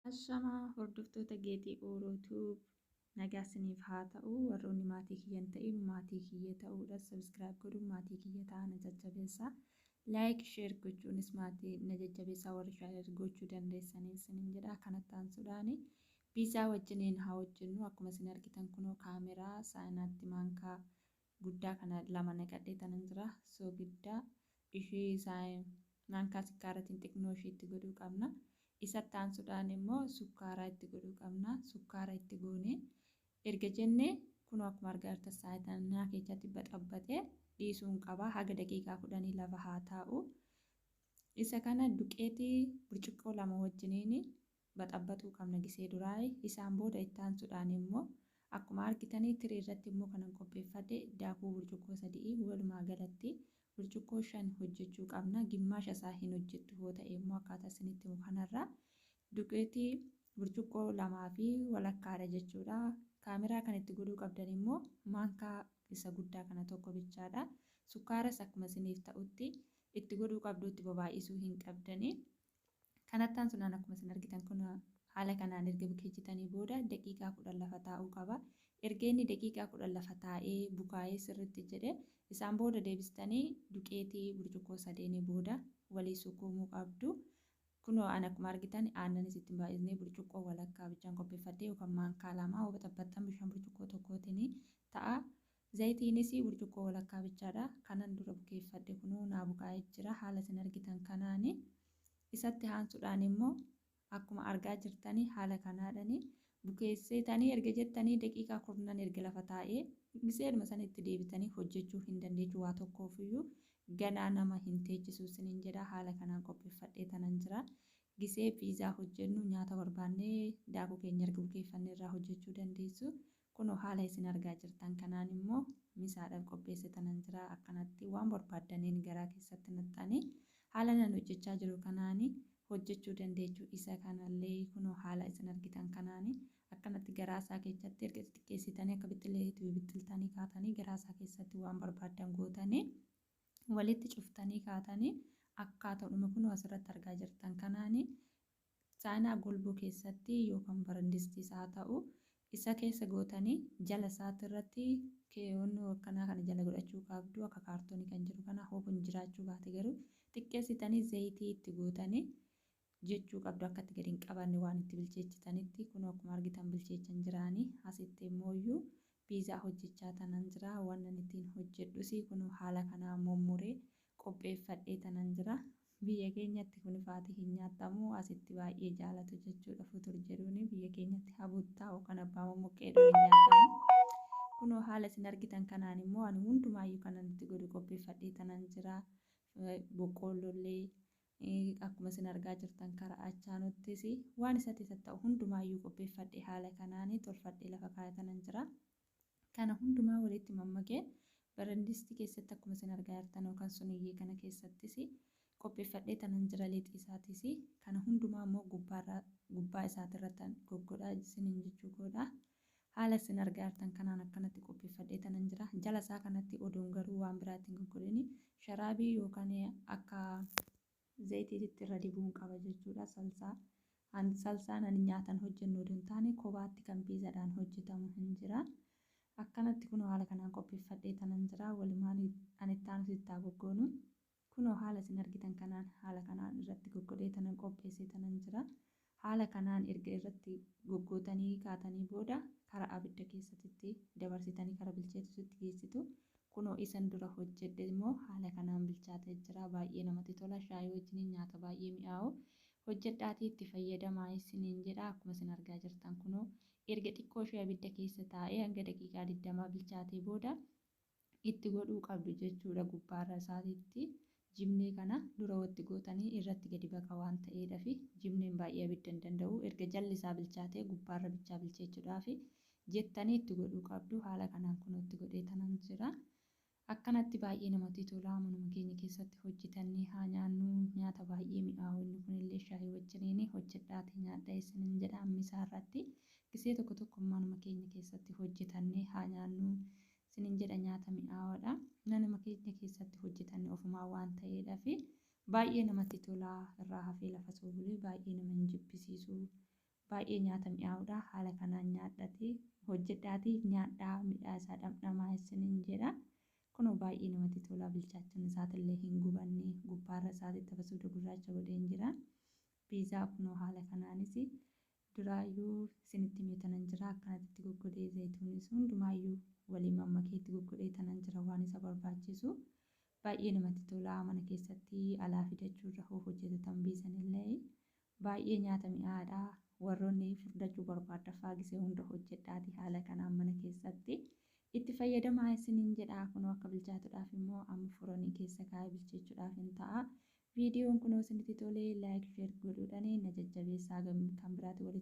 Ashamaa hordoftoota Geetii Oorootuu, nagaa isiniif haa ta'u. Warroonni maatii kiyya hin ta'in maatii kiyya ta'uudhaan subscribe godhuun maatii kiyya ta'aa, na jajjabeessaa. Like, share gochuunis maatii na jajjabeessaa, warri share gochuu dandeessanii isiniin jedha. Kanatti aansuudhaan piizaa wajjiniin haa hojjennu. Akkuma isin argitan kunoo kaameraa saayinaatti maankaa guddaa kana lama naqadhee tanan jira. Soogiddaa ishii maankaa sukkaaratiin xiqqoo ishii itti godhuu qabna. Isatti aansuudhaan immoo sukkaaraa itti godhuu qabna. Sukkaara itti goonee erga jennee, kunoo akkuma argaa jirtan saayinaa keessatti baxabbatee dhiisuun qaba. Haga daqiiqaa 10 lafa haa taa'u. Isa kana duqeetii burcuqqoo 2 wajjiniin baxabbatuu qabna gisee duraa. Isaan booda itti aansuudhaan immoo akkuma argitanii tirii irratti immoo kanan qopheeffadhe daakuu burcuqqoo 3, walumaa galatti burcuqqoo 5 hojjechuu qabna. Gimmaasha isaa hin hojjettu hoo ta'e immoo akkaataa isinitti himu kanarraa duqeetii burcuqqoo 2 fi walakkaadha jechuudha. Kaameraa kan itti godhuu qabdan immoo maankaa isa guddaa kana tokko bichaadha. Sukkaaras akkuma isiniif ta'utti itti godhuu qabdu, itti babaay'isuu hin qabdanii. Kanatti aansuudhaan akkuma isin argitan kun haala kanaan erga bukeessitanii booda daqiiqaa 10 lafa taa'uu qaba. Erga inni daqiiqaa 10 lafa taa'ee bukaa'ee sirriitti jedhe, isaan booda deebistanii duqeetii burcuqqoo 3 booda walii sukkuumuu qabdu. Kunoo ani akkuma argitan aannanis ittiin baay'isnee burcuqqoo walakkaa bichaan qopheeffadhee yookaan maankaa 2 hoo baxabbattan bishaan burcuqqoo tokkootiin ta'a. Zayitiinis burcuqqoo walakkaa bichaadha. Kanan dura bukeeffadhe kunoo naa bukaa'ee jira haala isin argitan kanaani. Isatti aansuudhaan immoo akkuma argaa jirtanii haala kanaadhani bukeessitanii erga jettanii daqiiqaa 10 erga lafa taa'ee giseedhuma sanitti deebitanii hojjechuu hin dandeechu, waa tokkoofiyyuu ganaa nama hin teechisu isiniin jedha. Haala kanaan qopheeffadhee tanan jira. Gisee piizaa hojjennu nyaata barbaannee daakuu keenya erga bukeeffanne irraa hojjechuu dandeessu. Kunoo haala isin argaa jirtan kanaan immoo misaadhaaf qopheesse tanan jira. Akkanatti waan barbaaddaniin garaa keessatti naxxanii haala nan hojjechaa jiru kanaani hojjechuu dandeechu. Isa kanallee kunoo haala isin argitan kanaani akkanatti garaa isaa keessatti erga xixiqqeessitanii akka bixxileetti bibixxiltanii kaatanii garaa isaa keessatti waan barbaaddan gootanii walitti cuftanii kaatanii akkaataadhuma kunoo asirratti argaa jirtan kanaani saayinaa golboo keessatti yookaan barandistiis haa ta'u isa keessa gootanii jala isaatti irratti keewwannoo akkanaa kana jala godhachuu qabdu, akka kaartoonii kan jiru kana. Hoo kun jiraachuu baate garuu xiqqeessitanii zayitii itti gootanii jechuu qabdu, akka itti gadi hin qabanne waan itti bilcheessitanitti. Kun akkuma argitan bilcheechan jiraanii, asitti immoo piizaa hojjechaa tanan jira. Wannan ittiin hojjedhus kun haala kanaa mummuree qopheeffadhee tanan jira. Biyya keenyatti kun faati hin nyaatamu, asitti baay'ee jaalatu jechuudha. Futur jedhuuni biyya keenyatti habuttaa yookaan abbaa mummuqqeedhuun hin nyaatamu. Kunoo haala isin argitan kanaan immoo ani hundumaayyuu kanan itti godhu qopheeffadhee tanan jira. Boqqoollollee akkuma isin argaa jirtan karaa achaanuttis waan isatti ta'u hundumaayyuu qopheeffadhee haala kanaan tolfadhee lafa kaa'atanan jira. Kana hundumaa walitti mammakee barandistii keessatti akkuma isin argaa jirtan yookaan suniyyee kana keessattis qopheeffadhee tanan jira lixii isaatis. Kana hundumaa immoo gubbaa isaatirratti goggodhaa isiniin jechuu godha. Haala isin argaa jirtan kanaan akkanatti qopheeffadhee tanan jira. Jala isaa kanatti odoon garuu waan biraatti hin goggodhini sharaabii yookaan akka zayitiitti irra dibuun qaba jechuudha. Salsaa salsaan ani nyaatan hojjennu odoo hin taane kophaatti kan piizaadhaan hojjetamu hin jira. Akkanatti kunoo haala kanaan qopheeffadhee tanan jira. Walumaan ani itti aanu sitti haa goggoonu. Kunoo haala isin argitan kanaan haala kanaan irratti goggodhee tanan qopheessee tanan jira. Haala kanaan erga irratti goggootanii kaatanii booda karaa abidda keessatti dabarsitanii karaa bilcheessutti geessitu. Kunoo isan dura hojjedhe immoo haala kanaan bilchaatee jira. Baay'ee namatti tola. Shaayii wajjiniin nyaata baay'ee mi'aawu. Hojjedhaatii itti fayyadamaa isiniin jedha. Akkuma isin argaa jirtan kunoo erga xiqqoo ishee abidda keessa taa'ee hanga daqiiqaa 20 bilchaatee booda itti godhuu qabdu jechuudha gubbaarra isaatiitti. Jibnee kana dura watti gootanii irratti gadi baqa waan ta'eedhaaf jibneen baay'ee abidda hin danda'u. Erga jalli isaa bilchaatee gubbaarra bichaa bilcheechuudhaaf jettanii itti godhuu qabdu. Haala kanaan kunoo itti godhee tanan jira. Akkanatti baay'ee namatti tola. Manuma keenya keessatti hojjetannee haa nyaannu. Nyaata baay'ee mi'aawu inni kunillee shaayii wajjiniin hojjedhaatii nyaadha isiniin jedha misaa irratti. Gisee tokko tokko manuma keenya keessatti hojjetannee haa nyaannu isiniin jedha, nyaata mi'aawaadha. Manuma keenya keessatti hojjetanne ofumaa waan ta'eedhaaf baay'ee namatti tola. Irraa hafee lafa soobulee baay'ee nama hin jibbisiisu. Baay'ee nyaata mi'aawudha. Haala kanaan nyaadhati hojjedhaatii nyaadhaa midhaa isaa dhamdhamaa isiniin jedha. Kunoo baay'ee namatti tola, bilchaachuun isaatillee hin gubanne, gubbaarra isaatitti abasuuda gurraacha godheen jira. Piizaa kunoo haala kanaanis duraayyuu isinitti himee tanan jira, akkanatti goggodhee zayituunis hundumaayyuu waliin mammakeetti goggodhee tanan jira waan isa barbaachisu. Baay'ee namatti tola, mana keessatti alaa fidachuurra hoo hojjetatan biisanillee baay'ee nyaata mi'aadha. Warroonni furdachuu barbaadda faagisee hunda hojjedhaati haala kanaan mana keessatti itti fayyadamaa isiniin jedha. Kunoo akka bilchaatuudhaaf immoo amma foronii keessa kaa'ee bilcheechuudhaaf hin ta'a. Viidiyoon kunoo isinitti tolee like, share godhuudhaan na jajjabeessaa, kan biraatti walitti.